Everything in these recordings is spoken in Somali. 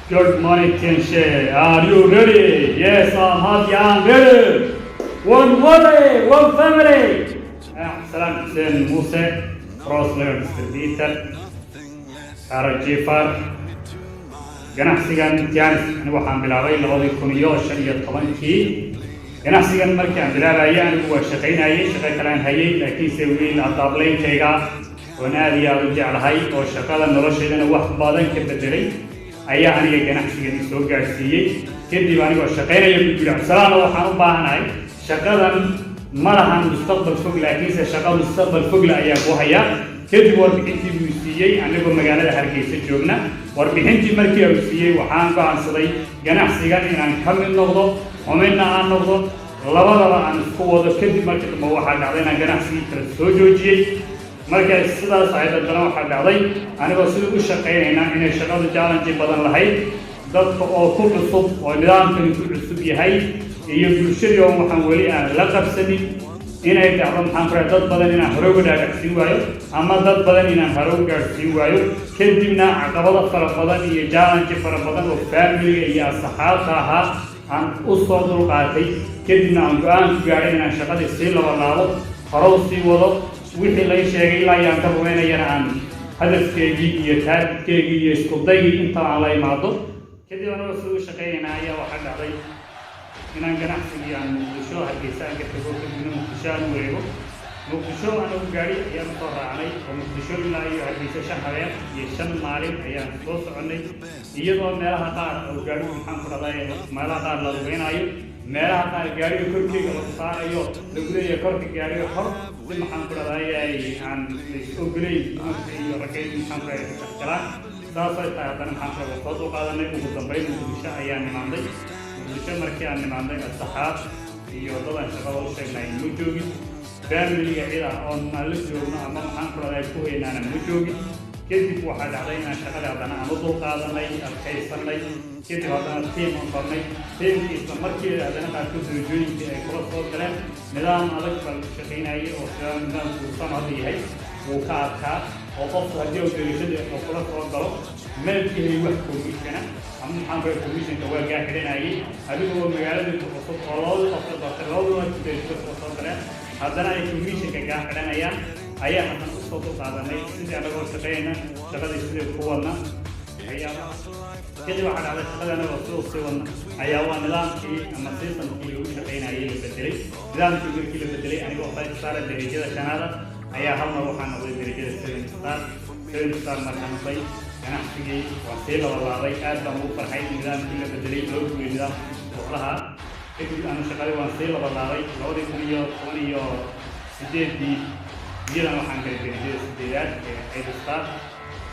Good morning, Tianxie. Are you ready? Yes, I'm happy. I'm ready. One money, one family. Salam Hussein Muse, Cross Level Distributor, Kara Jifar. Ganacsigan Tiens anigu waxaan bilaabay 2015-kii. Ganacsigan markii aan bilaabayay, anigu waa shaqaynayay, shaqo kale aan hayay, laakiinse wiil uplinekayga oon aad iyo aada u jeclahay oo shaqada noloshaydana wax badan ka bedelay ayaa aniga ganacsigan soo gaadhsiiyey. Kadib anigoo shaqaynaya ku jiri, "Cabdisalaano, waxaan u baahanahay, shaqadan ma lahan mustaqbal fog, laakiinse shaqa mustaqbal fogle ayaa ku hayaa." Kadib warbixintii buu siiyey anigoo magaalada Hargeysa joogna. Warbixintii markii uu siiyey, waxaan go'aansaday ganacsigan inaan ka mid noqdo, xubinna aan noqdo, labadaba aan isku wado. Kadib markii dambe waxaa dhacday inaan ganacsigii kale soo joojiyey. Markay sidaas ahayd, haddana waxaa dhacday anigoo sidii u shaqaynayna inay shaqadu challenge badan lahayd, dadka oo ku cusub oo nidaamkani ku cusub yahay iyo bulshadii oo waxaan weli aan la qabsanin, inay dhacdo, maxaan ku rahay, dad badan inaan hore uga dhaadhacsiin waayo ama dad badan inaan hore u gaadhsiin waayo. Kadibna caqabado fara badan iyo challenge fara badan oo familyga iyo asxaabta ahaa aan u soo dulqaatay. Kadibna aan go'aan ku gaadhay inaan shaqadii sii labalaabo, hore u sii wado, wixii lay sheegay ilaa ayaan ka rumaynayana aan hadafkeygii iyo targetkeygii iyo iskudaygii inta aan la imaado. Kadib anagoo sida u shaqaynaynaa ayaa waxaa dhacday inaan ganacsigii aan Muqdisho, Hargeysa aan ka tago, kadibna Muqdisho aan u wareego. Muqdisho anagu gaari ayaan usoo raacnay oo Muqdisho ilaa iyo Hargeysa 5 habeen iyo 5 maalin ayaan soo soconnay, iyadoo meelaha qaar oo gaarigu, maxaan ku dhahday, meelaha qaar la lugeynaayo, meelaha qaar gaariga korkeyga lagu saarayo, lagu leeyahay korka gaariga kor si, maxaan ku dhahday, aan lais ogolayn dumarka iyo ragga in, maxaan ku dhahday, isdhexgalaan. Saasay tahay haddana, maxaan ku dhahday, soo dulqaadanay. Ugu dambayn Muqdisho ayaan nimaanday. Muqdisho markii aan nimaanday, asxaab iyo dad aan shaqada u sheegnay ma joogin, familyga cida oon aan la joogno ama, maxaan ku dhahday, ku haynaana ma joogin. Kadib waxaa dhacday inaan shaqadii haddana aan u dulqaadanay, adkaysanay. Kadib haddana team aan barnay. Teamkii isla markii haddana qaarkood doojooyinkii ay kula soo galeen. Nidaam adag baa lagu shaqaynayay oo sidaa nidaamku uusan hadda yahay wuu ka adkaa, oo qofku haddii uu darajada oo kula soo galo maalkii wax commissiona ama, maxaan ku commissionka waa gaa xidhanayay. Adigoo magaaladii ku cusub oo labadii qof ka doortay, labaduna darajada kula soo galeen, haddana ay commissionka gaa xidhanayaan, ayaa haddana usoo dulqaadanay sidii anagoo shaqaynayna, shaqadii sidii ku wadna ayaa. Kadib waxaa dhacday shaqadii anagoo sidoo sii wadna ayaa waa nidaamkii ama systemkii lagu shaqaynayay la bedelay. Nidaamkii markii la bedelay, anigoo five star, darajada shanaada, ayaa hal mar waxaa noqday darajada seven star. Seven star markaa noqday, ganacsigii waan sii labalaabay. Aad baan ugu farxay in nidaamkii la bedelay, loo guriyay nidaamkii isbuuclaha. Kadib aanu shaqadii waan sii labalaabay. 2018-dii iyadan waxaan galay darajada sideedaad ee eight star.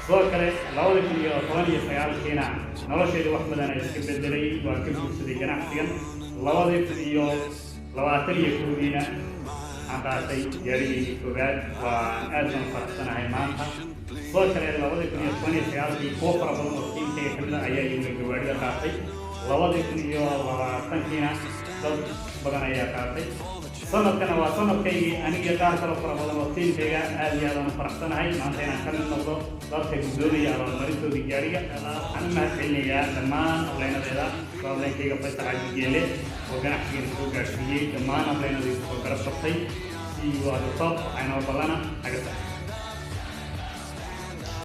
Sidoo kale 2019-kiina noloshayda wax badan ay iska bedelay, waan ka guursaday ganacsigan. 2021-diina waxaan qaatay gaarigaygii koowaad. Waan aad baan faraxsanahay maanta. Sidoo kale 2019-kii kuwo fara badan oo teamkayga ka mid ah ayaa iyaguna gawaarida qaatay. 2020-kiina dad badan ayaa qaatay. Sanadkana waa sanadkaygii, anigii qaar kaloo fara badan oo teamkayga. Aad iyo aad aan u faraxsanahay maanta inaan ka mid noqdo dadka guddoonaya abaalmarintoodii gaariga. Waxaan u mahad celinayaa dhammaan uplinadeeda, uplinekayga Faysal Cabdigeele oo ganacsigan soo gaadhsiiyey, dhammaan uplinadii soo garab qabtay. See you at the top. Waxaa inoo ballana xagga.